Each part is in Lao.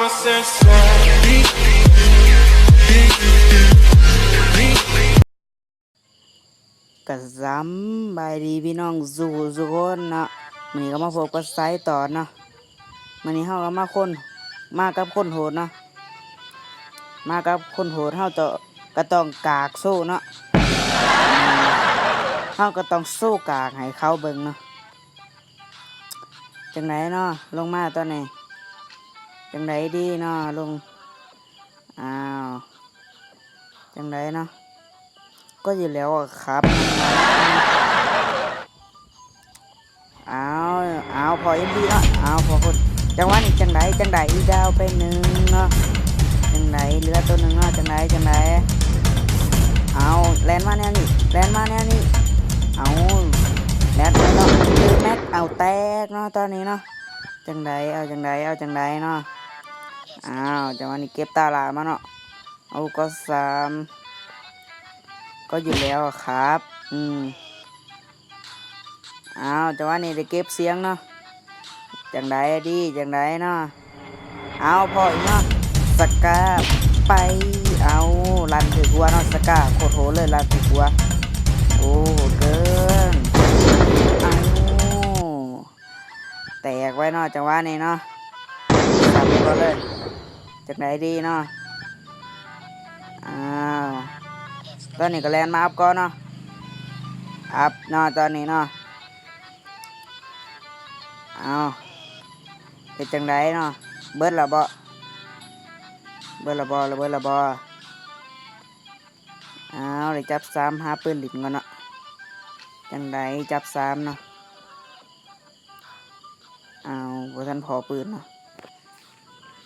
ກະສຳບາຍດີພີ່ນ້ອງສູ່ທຸກຄົນເນາະ, ມື້ນີ້ກໍມາພົບກັບສາຍຕອນເນາະ. ມື້ນີ້ເຮົາກໍມາຄົນ ມາກັບຄົນໂຫດເນາະ, ມາກັບຄົນໂຫດ ເຮົາຕ້ອງ ກໍຕ້ອງກາກໂຊເນາະ, ເຮົາກໍຕ້ອງໂຊກາກໃຫ້ເຂົາເບິ່ງເນາະ. ຈັ່ງໃດເນາະ ລົງມາຕອນນີ້ ຈັ່ງໃດດີເນາະ ລົງ ອ້າວ ຈັ່ງໃດເນາະ ກໍຢູ່ແລ້ວອະຄັບ. ອ້າວ ອ້າວ ພໍເອັມພີເນາະ ອ້າວ ພໍຄົນ ຈັງຫວະນີ້ຈັ່ງໃດ ຈັ່ງໃດ ດາວໄປໜຶ່ງເນາະ, ຈັ່ງໃດ ເຫຼືອໂຕໜຶ່ງເນາະ ຈັ່ງໃດ ຈັ່ງໃດ ອ້າວ ແລ່ນມາແນວນີ້ ແລ່ນມາແນວນີ້ ເອົາ ແລ່ນໄປເນາະ ຖືກແມັກ ເອົາ ແຕກເນາະ ຕອນນີ້ເນາະ. ຈັ່ງໃດ ເອົາຈັ່ງໃດ ເອົາຈັ່ງໃດເນາະ. ອ້າວ ຈັງຫວະນີ້ເກັບຕາຫຼ້າມາເນາະ. ໂອ້ ກໍສາມ ກໍຢູ່ແລ້ວຄັບ ອືມ ອ້າວ ຈັງຫວະນີ້ໄດ້ເກັບສຽງເນາະ. ຈັ່ງໃດດີ ຈັ່ງໃດເນາະ. ອ້າວ ພໍອີກເນາະ ສະກາ ໄປ ເອົາ ລັນຖືກຫົວເນາະ ສະກາ ໂຄດໂຫດເລີຍ ລັນຖືກຫົວ ໂອ້ ໂຫດເກີນ ເອົາ ແຕກໄວ້ເນາະ ຈັງຫວະນີ້ເນາະ ສັບໄປກ່ອນເລີຍ. ຈັ່ງໃດດີເນາະ. ອ້າວ ຕອນນີ້ກໍແລ່ນມາອັບກ່ອນເນາະ ອັບເນາະ ຕອນນີ້ເນາະ. ເອົາ ເຮັດຈັ່ງໃດເນາະ ເບິດແລ້ວບໍ່ ເບິດແລ້ວບໍ່ ເບິດແລ້ວບໍ່. ອ້າວ ໄດ້ຈັບສາມ ຫາປືນຫຼິ້ນກ່ອນເນາະ. ຈັ່ງໃດ ຈັບສາມເນາະ. ອ້າວ ບໍ່ທັນພໍປືນເນາະ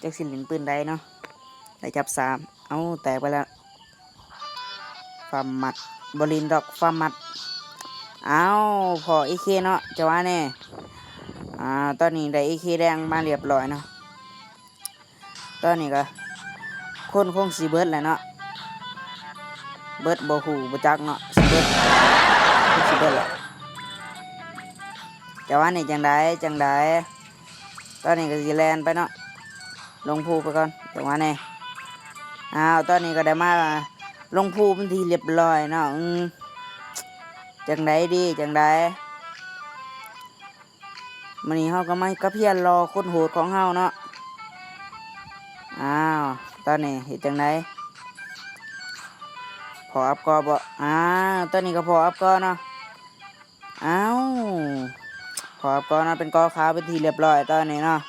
ຈັກຊິຫຼິ້ນປືນໃດເນາະ. ໄດ້ຈັບສາມ ເອົາ ແຕກໄປແລ້ວ ຟາມມັດ ບໍ່ຫຼິ້ນດອກ ຟາມມັດ. ອ້າວ ພໍເອເຄເນາະ ຈັງຫວະນີ້. ອ່າ ຕອນນີ້ໄດ້ເອເຄແດງມາລຽບລ້ອຍເນາະ. ຕອນນີ້ກໍຄົນຄົງຊິເບິດແລ້ວເນາະ ເບິດບໍ່ຮູ້ບໍ່ຈັກເນາະ ຊິເບິດ ຄົງຊິເບິດແລ້ວ. ຈັງຫວະນີ້ຈັ່ງໃດ ຈັ່ງໃດ ຕອນນີ້ກໍຊິແລ່ນໄປເນາະ ລົງພູໄປກ່ອນ ຈັງຫວະນີ້. ອ້າວ ຕອນນີ້ກໍໄດ້ມາລົງພູເປັນທີ່ລຽບລ້ອຍເນາະ. ອືມ ຈັ່ງໃດດີ ຈັ່ງໃດ. ມື້ນີ້ເຮົາກໍມາກັບເຮືອນລໍຄົນໂຫດຂອງເຮົາເນາະ. ອ້າວ ຕອນນີ້ເຮັດຈັ່ງໃດ ພໍອັບກໍບໍ່. ອ້າວ ຕອນນີ້ກໍພໍອັບກໍເນາະ. ອ້າວ ພໍອັບກໍເນາະ ເປັນກໍຂາວເປັນທີ່ລຽບລ້ອຍຕອນນີ້ເນາະ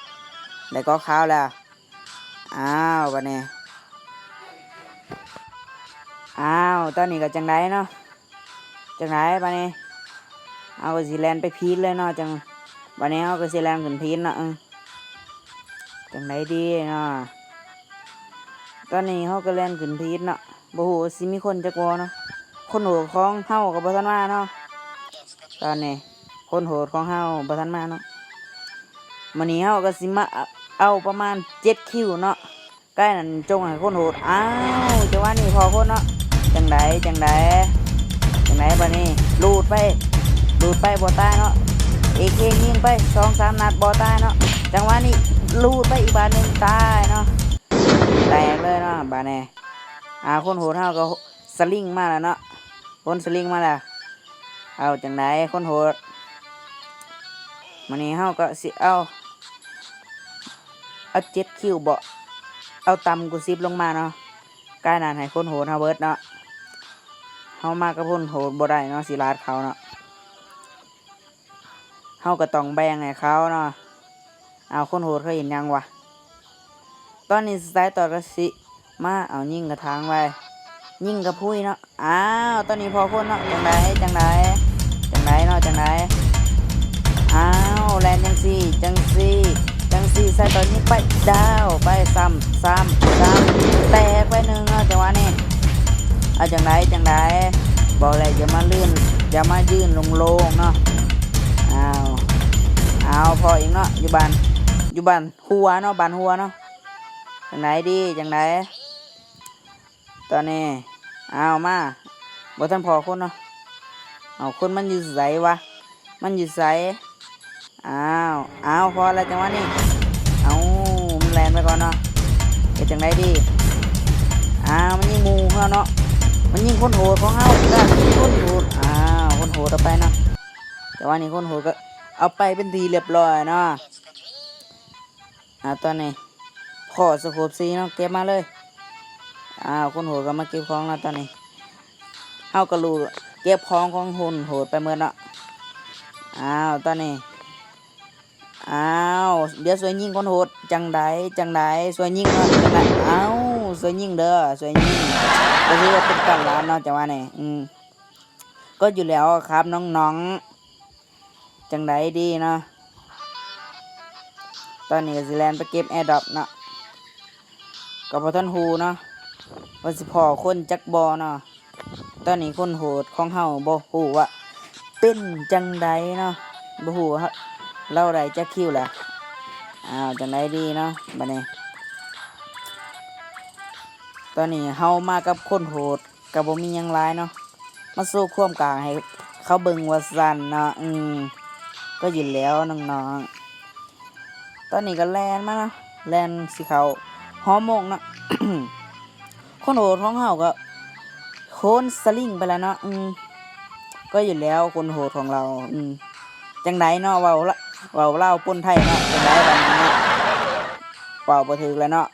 ໄດ້ກໍຂາວແລ້ວ. ອ້າວ ບາດນີ້ ອ້າວ ຕອນນີ້ກໍຈັ່ງໃດເນາະ ຈັ່ງໃດບາດນີ້ ເຮົາກໍຊິແລ່ນໄປພີດເລີຍເນາະ ຈັ່ງ ບາດນີ້ເຮົາກໍຊິແລ່ນຂຶ້ນພີດເນາະ. ເອີ ຈັ່ງໃດດີເນາະ ຕອນນີ້ເຮົາກໍແລ່ນຂຶ້ນພີດເນາະ ບໍ່ຮູ້ວ່າຊິມີຄົນຈັກບໍ່ເນາະ ຄົນໂຫດຂອງເຮົາກໍບໍ່ທັນມາເນາະ ຕອນນີ້ ຄົນໂຫດຂອງເຮົາບໍ່ທັນມາເນາະ. ມື້ນີ້ເຮົາກໍຊິມາເອົາປະມານເຈັດຄິວເນາະ ກາຍນັ້ນຈົ່ງໃຫ້ຄົນໂຫດ. ອ້າວ ຈັງຫວະນີ້ພໍຄົນເນາະ ຈັ່ງໃດ ຈັ່ງໃດ ຈັ່ງໃດບາດນີ້ ລູດໄປ ລູດໄປບໍ່ຕາຍເນາະ ເອເຄຍິງໄປສອງສາມນັດບໍ່ຕາຍເນາະ. ຈັງຫວະນີ້ລູດໄປອີກບາດໜຶ່ງ ຕາຍເນາະ ແຕກເລີຍເນາະບາດນີ້. ອ່າ ຄົນໂຫດເຮົາກໍ ສະລິງມາແລ້ວເນາະ ຄົນສະລິງມາແລ້ວ. ເອົາຈັ່ງໃດຄົນໂຫດ ມື້ນີ້ເຮົາກໍຊິເອົາ ເອົາເຈັດຄິວເບາະ ເອົາຕ່ຳກວ່າສິບລົງມາເນາະ ກາຍນັ້ນໃຫ້ຄົນໂຫດເຮົາເບິດເນາະ. ເຮົາມາກັບຄົນໂຫດບໍ່ໄດ້ເນາະ ຊິລາດເຂົາເນາະ. ເຮົາກໍຕ້ອງແບ່ງໃຫ້ເຂົາເນາະ. ອ້າວ ຄົນໂຫດເຂົາເຮັດຫຍັງວະ? ຕອນນີ້ສາຍຕອດກໍຊິມາ ເອົາ ຍິງກະຖາງໄວ້ ຍິງກະພຸ້ຍເນາະ. ອ້າວ ຕອນນີ້ພໍຄົນເນາະ. ຈັ່ງໃດ ຈັ່ງໃດ ຈັ່ງໃດເນາະ ຈັ່ງໃດ? ອ້າວ ແລ່ນຈັ່ງຊີ້ ຈັ່ງຊີ້ ຈັ່ງຊີ້ ສາຍຕອດຍິງໄປ ດາວ ໄປ ຊ້ຳ ຊ້ຳ ຊ້ຳ ແຕກໄປໜຶ່ງເນາະ ຈັງຫວະນີ້. ເອົາ ຈັ່ງໃດ ຈັ່ງໃດ? ບອກແລ້ວຢ່າມາລື່ນ ຢ່າມາຢືນໂລ່ງໆເນາະ. ອ້າວ ອ້າວ ພໍອີກເນາະ. ຢູ່ບ້ານ ຢູ່ບ້ານຫົວເນາະ ບ້ານຫົວເນາະ. ຈັ່ງໃດດີ ຈັ່ງໃດຕອນນີ້? ອ້າວ ມາ ບໍ່ທັນພໍຄົນເນາະ. ເອົາ ຄົນມັນຢູ່ໃສວະ? ມັນຢູ່ໃສ? ອ້າວ ອ້າວ ພໍແລ້ວ ຈັງຫວະນີ້. ເອົາ ມັນແລ່ນໄປກ່ອນເນາະ. ເຮັດຈັ່ງໃດດີ? ອ້າວ ມັນຍິງໝູ່ເຮົາເນາະ ມັນຍິງຄົນໂຫດຂອງເຮົາ ມັນຍິງຄົນໂຫດ ອ້າວ ຄົນໂຫດເອົາໄປເນາະ. ແຕ່ວ່ານີ້ຄົນໂຫດກໍເອົາໄປເປັນທີ່ລຽບຮ້ອຍເນາະ. ອາ ຕອນນີ້ພໍ້ສະໂຄບສີ່ເນາະ ເກັບມາເລີຍ. ອາ ຄົນໂຫດກໍມາເກັບຂອງແລ້ວຕອນນີ້ ເຮົາກໍລູ້ເກັບຂອງຂອງຄົນໂຫດໄປໝົດເນາະ. ອ້າວ ຕອນນີ້ ອ້າວ ດຽວຊ່ວຍຍິງຄົນໂຫດ ຈັ່ງໃດ ຈັ່ງໃດ ຊ່ວຍຍິງເນາະ ຈັ່ງໃດ. ອ້າວ ຊ່ວຍຍິງເດີ ຊ່ວຍຍິງ ກໍຖືວ່າເປັນການລາດເນາະ ຈັງຫວະນີ້. ອືມ ກໍຢູ່ແລ້ວຄັບນ້ອງໆ ຈັ່ງໃດດີເນາະ. ຕອນນີ້ກໍຊິແລ່ນໄປເກັບແອດຣອບເນາະ ກໍບໍ່ທັນຮູ້ເນາະ ວ່າຊິພໍ້ຄົນຈັກບໍ່ເນາະ. ຕອນນີ້ຄົນໂຫດຂອງເຮົາບໍ່ຮູ້ວ່າເປັນຈັ່ງໃດເນາະ ບໍ່ຮູ້ວ່າລາວໄດ້ຈັກຄິວແລ້ວ. ອ້າວ ຈັ່ງໃດດີເນາະ ບັດນີ້. ຕອນນີ້ເຮົາມາກັບຄົນໂຫດ ກໍບໍ່ມີຫຍັງຫຼາຍເນາະ ມາໂຊຄວາມກ້າໃຫ້ເຂົາເບິ່ງວ່າຊັ້ນເນາະ. ອືມ ກໍຢູ່ແລ້ວນ້ອງໆ. ຕອນນີ້ກໍແລ່ນມາເນາະ ແລ່ນຊິເຂົ້າຫໍໂມງເນາະ. ຄົນໂຫດຂອງເຮົາກໍໂຫນສະລິງໄປແລ້ວເນາະ. ອືມ ກໍຢູ່ແລ້ວຄົນໂຫດຂອງເຮົາ. ອືມ ຈັ່ງໃດເນາະ ເວົ້າລະ ເວົ້າລາວປົນໄທເນາະ ຈັ່ງໃດບັດນີ້ເນາະ ເວົ້າບໍ່ຖືກແລ້ວເນາະ.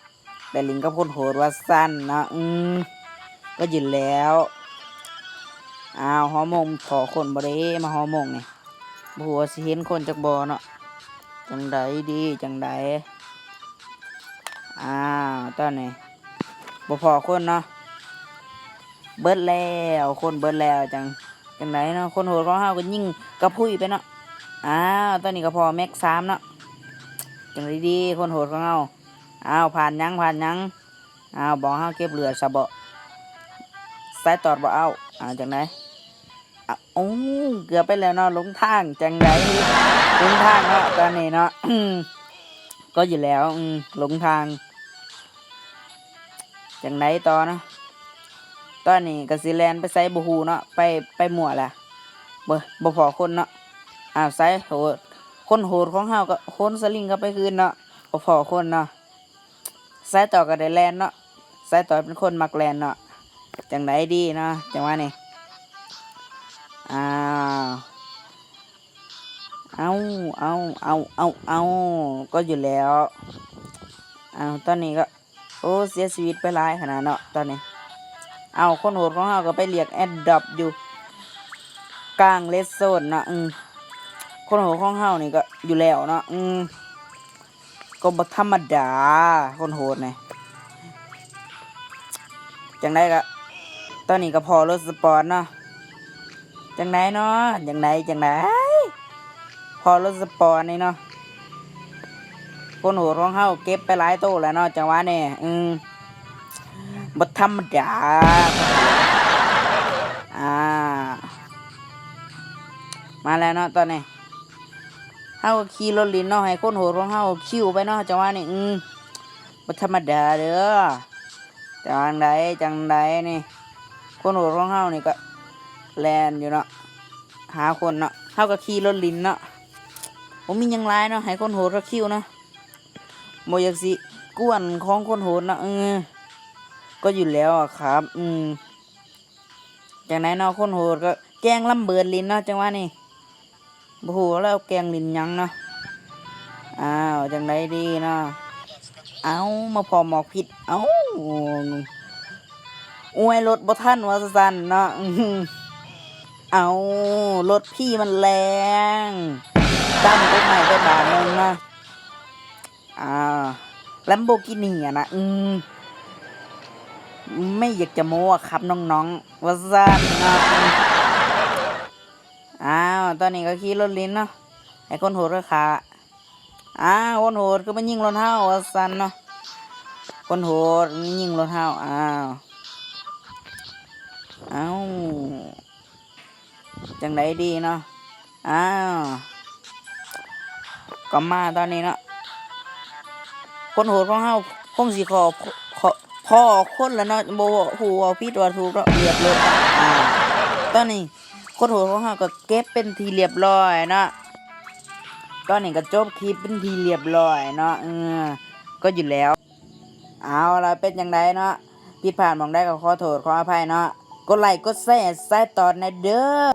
ໄປຫຼິ້ນກັບຄົນໂຫດວ່າຊັ້ນເນາະ. ອືມ ກໍຢູ່ແລ້ວ. ອ້າວ ຫໍໂມງພໍ້ຄົນບໍ່ເດ້ ມາຫໍໂມງນີ້ ບໍ່ຮູ້ວ່າຊິເຫັນຄົນຈັກບໍ່ເນາະ. ຈັ່ງໃດດີ ຈັ່ງໃດ. ອ້າວ ຕອນນີ້ບໍ່ພໍ້ຄົນເນາະ ເບິດແລ້ວ ຄົນເບິດແລ້ວ. ຈັ່ງ ຈັ່ງໃດເນາະ ຄົນໂຫດຂອງເຮົາກໍຍິງກະພຸ້ຍໄປເນາະ. ອ້າວ ຕອນນີ້ກໍພໍ້ແມັກສາມເນາະ. ຈັ່ງໃດດີ ຄົນໂຫດຂອງເຮົາ. ອ້າວ ຜ່ານຍັງ ຜ່ານຍັງ. ອ້າວ ບອກເຮົາເກັບເລືອດຊະເບາະ ສາຍຕອດບໍ່ເອົາ. ອ້າວ ຈັ່ງໃດ? ອາ ໂອ້ ເກືອບໄປແລ້ວເນາະ ຫຼົງທາງ. ຈັ່ງໃດ ຫຼົງທາງເນາະ ຕອນນີ້ເນາະ. ກໍຢູ່ແລ້ວ ອືມ ຫຼົງທາງ. ຈັ່ງໃດຕໍ່ເນາະ ຕອນນີ້ກໍຊິແລ່ນໄປໃສບໍ່ຮູ້ເນາະ ໄປ ໄປໝົດລະ ບໍ່ ບໍ່ພໍ້ຄົນເນາະ. ອ້າວ ສາຍໂຫດ ຄົນໂຫດຂອງເຮົາກໍໂຫນສະລິງເຂົ້າໄປຄືນເນາະ ບໍ່ພໍ້ຄົນເນາະ. ສາຍຕໍ່ກໍໄດ້ແລ່ນເນາະ ສາຍຕໍ່ເປັນຄົນມັກແລ່ນເນາະ. ຈັ່ງໃດດີເນາະ ຈັງຫວະນີ້. ອ້າວ ເອົາ ເອົາ ເອົາ ເອົາ ເອົາ ກໍຢູ່ແລ້ວ. ອ້າວ ຕອນນີ້ກໍ ໂອ້ ເສຍຊີວິດໄປຫຼາຍຂະໜາດເນາະຕອນນີ້. ເອົາ ຄົນໂຫດຂອງເຮົາກໍໄປລຽກແອດດຣອບຢູ່ກາງເລດໂຊນເນາະ. ອືມ ຄົນໂຫດຂອງເຮົານີ້ກໍຢູ່ແລ້ວເນາະ. ອືມ ກໍບໍ່ທຳມະດາ ຄົນໂຫດນີ້. ຈັ່ງໃດກໍ ຕອນນີ້ກໍພໍ້ລົດສະປອນເນາະ. ຈັ່ງໃດເນາະ ຈັ່ງໃດ ຈັ່ງໃດ ພໍ້ລົດສະປອນນີ້ເນາະ. ຄົນໂຫດຂອງເຮົາເກັບໄປຫຼາຍໂຕແລ້ວເນາະ ຈັງຫວະນີ້. ອືມ ບໍ່ທຳມະດາ. ອ່າ ມາແລ້ວເນາະຕອນນີ້. ເຮົາກໍຂີ່ລົດຫຼິ້ນເນາະ ໃຫ້ຄົນໂຫດຂອງເຮົາຄິວໄປເນາະ ຈັງຫວະນີ້. ອືມ ບໍ່ທຳມະດາເດີ. ຈັ່ງໃດ ຈັ່ງໃດນີ້ ຄົນໂຫດຂອງເຮົານີ້ກໍແລ່ນຢູ່ເນາະ ຫາຄົນເນາະ. ເຮົາກໍຂີ່ລົດຫຼິ້ນເນາະ ບໍ່ມີຫຍັງຫຼາຍເນາະ ໃຫ້ຄົນໂຫດເຂົາຄິວເນາະ ບໍ່ຢາກຊິກວນຂອງຄົນໂຫດເນາະ. ເອີ ກໍຢູ່ແລ້ວອະຄັບ. ອືມ ຈັ່ງໃດເນາະ ຄົນໂຫດກໍແກ່ງລຳເບີດຫຼິ້ນເນາະ ຈັງຫວະນີ້. ບໍ່ຮູ້ວ່າລາວແກ່ງຫຼິ້ນຫຍັງເນາະ. ອ້າວ ຈັ່ງໃດດີເນາະ. ເອົ້າ ມາພໍ້ໝອກພິດ. ເອົ້າ ອວຍລົດບໍ່ທັນວ່າຊັ້ນເນາະ. ເອົ້າ ລົດພີ່ມັນແລງ ຕຳກົກໄມ້ໄປບາດໜຶ່ງເນາະ. ອ່າ ແລມໂບກີນີຫັ້ນນະ. ອືມ ໄມ່ຢາກຈະໂມ້ອະຄັບນ້ອງໆ ວ່າຊັ້ນເນາະ. ອ້າວ ຕອນນີ້ກໍຂີ່ລົດຫຼິ້ນເນາະ ໃຫ້ຄົນໂຫດເຂົາຂ້າ. ອ້າວ ຄົນໂຫດຄືມາຍິງລົດເຮົາ ວ່າຊັ້ນເນາະ. ຄົນໂຫດມາຍິງລົດເຮົາ. ອ້າວ ອ້າວ ຈັ່ງໃດດີເນາະ. ອ້າວ ກໍມາຕອນນີ້ເນາະ ຄົນໂຫດຂອງເຮົາຄົງຊິຂໍ ຂໍ ພໍ້ຄົນລະເນາະ ບໍ່ຮູ້ເວົ້າຜິດເວົ້າຖືກເນາະ ເລືອດລົດ. ອ້າວ ຕອນນີ້ຄົນໂຫດຂອງເຮົາກໍເກັບເປັນທີ່ລຽບຮ້ອຍເນາະ. ຕອນນີ້ກໍຈົບຄລິບເປັນທີ່ລຽບຮ້ອຍເນາະ. ເອີ ກໍຢູ່ແລ້ວ. ເອົາລະ ເປັນຈັ່ງໃດເນາະ ຜິດພາດໝ່ອງໃດກໍຂໍໂທດຂໍອະໄພເນາະ. ກົດໄລ້ກົດແຊໃສ່ຕໍ່ແດ່ເດີ.